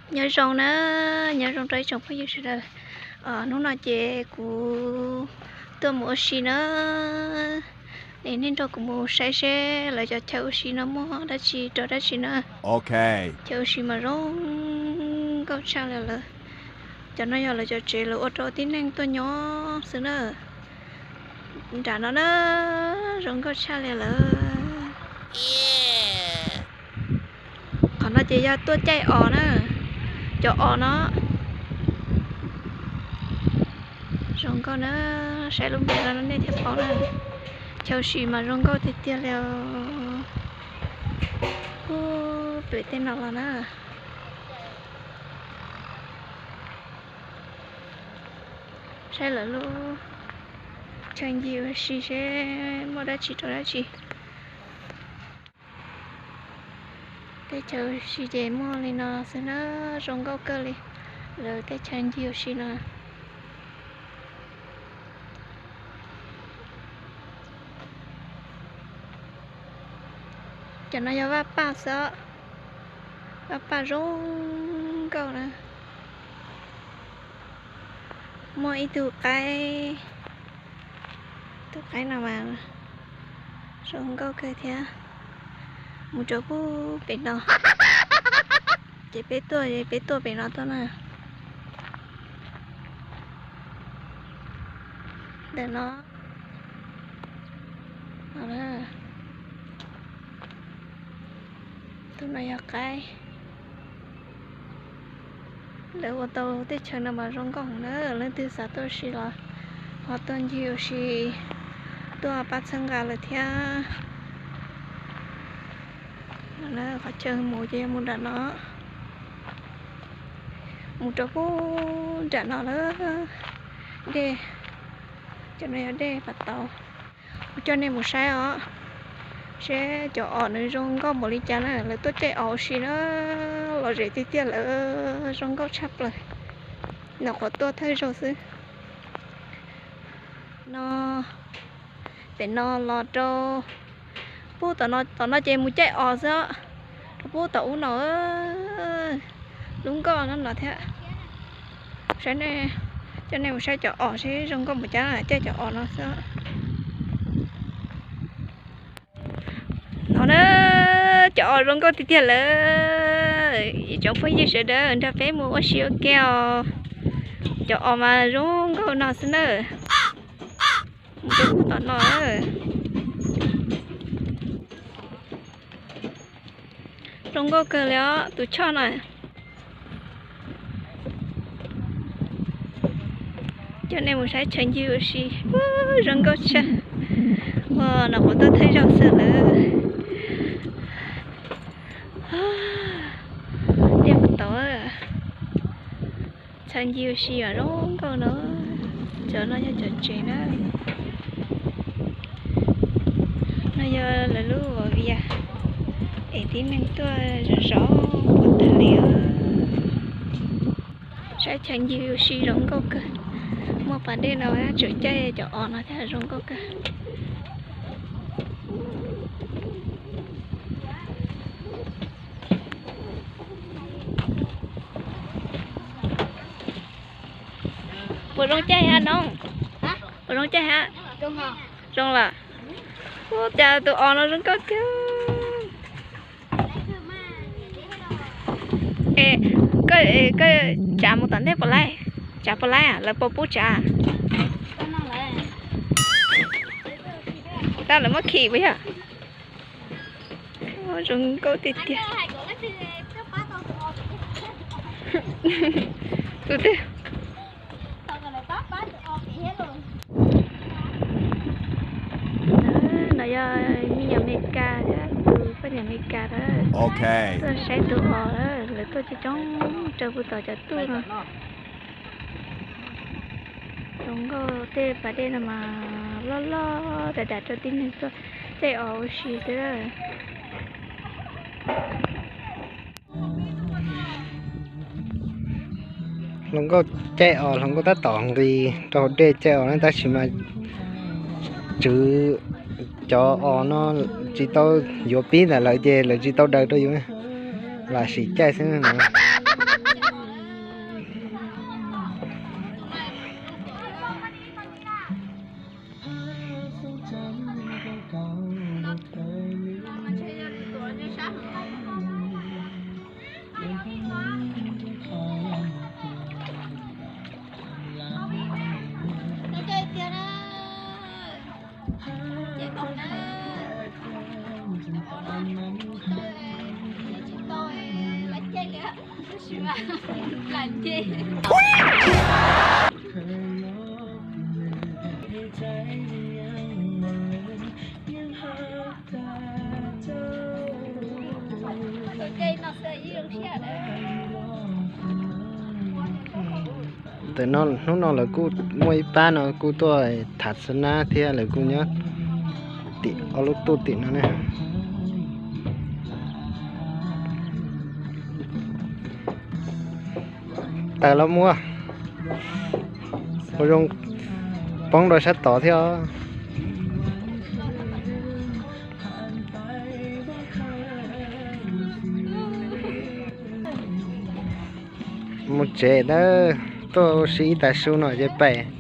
Nyob zoo na, nyob zoo rau ib tsoom phooj ywg sawv daws. Hnub no ces kuv tuaj mus ua si na, es nej nrog kuv mus saib seb lawv cov chaw ua si no muaj dab tsi rau dab tsi na. Chaw ua si mas zoo nkauj tshaj li lawm. Cov no yog lawv cov tsev lawv ua rau tib neeg tuaj nyob xwb na. Nram no na, zoo nkauj tshaj li lawm. Qhov no ces yog tuaj caij os na, cov os no. Zoo nkauj na, saib lub npe no nej thiaj paub na. Chaw ua si mas zoo nkauj tiag tiag li. Ub, pem tej no los na. Saib lawv lub chaw ncig ua si seb muaj dab tsi rau dab tsi. Tej chaw ua si ces muaj li no xwb na, zoo nkauj kawg li. Lawv tej chaw ncig ua si no. Cov no yog vaj paj xwb, vaj paj zoo nkauj na. Muaj ib tug qaib, tus qaib no mas zoo nkauj kawg thiab. Mus rau pub pem no, ces peb tuaj, peb tuaj pem no tuaj na. Ntawm no, tus no yog qaib. Lawv ua tau tej chaw no mas zoo nkauj heev na, leej twg xav tuaj si los ho tuaj ncig ua si, tuaj pab txhawb nqa lawm thiab. Qhov chaw mus ces yog mus nram no, mus rau pub nram no lawm. Dej, cov no yog dej pas tau. Kuv coj nej mus saib os, seb cov os nws zoo nkauj npaum li cas na. Lawv tuaj caij os ua si na, lom zem tiag tiag lawm, zoo nkauj tshaj plaws. Nws qhuav tuaj thawj zaug xwb. No, pem no los rau pub tom no, tom no ces mus caij os xwb, rau pub tom ub no. Lub nkoj no no thiab. Saib, coj nej mus saib cov os seb zoo nkauj npaum cas, caij cov os no xwb. No na, cov os zoo nkauj tiag tiag lawm. Ib tsoom phooj ywg sawv daws nrog peb mus ua si ua ke os. Cov os mas zoo nkauj no xwb na. Mus rau pub tom no. Zoo nkauj kawg li os tus choj na. Coj nej mus saib chaw ncig ua si, zoo nkauj tshaj. Ua no kuv tuaj thawj zaug xwb lawm. Dej puas tau, chaw ncig ua si mas zoo nkauj no. Cov no yog cov tsev na. No yog lawv lub viv es tib neeg tuaj zov zov puas tag li. Saib chaw ncig ua si zoo nkauj kawg. Muaj pas dej no tseem caij cov os no thiab zoo nkauj kawg. Puas zoo caij hab noog? Puas zoo caij hab? Zoo lawm. Ua cas tus os no zoo nkauj tiag. Koj tsav mus tom ntej puas laib? Tsav puas laib, lawv puas pub tsav? Tab lawv muab khi puas yog? Zoo nkauj tiag tiag. Tus twg? No yog me nyuam Amelikas thiab tus poj niam Amelikas lawm. Tuaj saib tus os, lawv tuaj coob coob rau puag tom cov tuj no. Zoo nkauj, tej pas dej no mas loj loj tas tas rau tib neeg tuaj caij os ua si xwb. Hluas nkauj caij os, hluas nkauj tab tom nqis rau hauv dej caij os na, tab sis mas tswv cov os no tsis tau yuav pib ntawm lawv ces lawv tsis tau daws rau yus, lam sim caij xwb no. Ntawm no hnub no lawv kuj muaj ib pab no kuj tuaj tham xab nab thiab, lawv kuj nyob tim ob lub tuj tim no ne. Taws los muaj, ua zoo poob rau sab tod thiab. Mus tsev, tuaj ua si ib tag su no ces pais.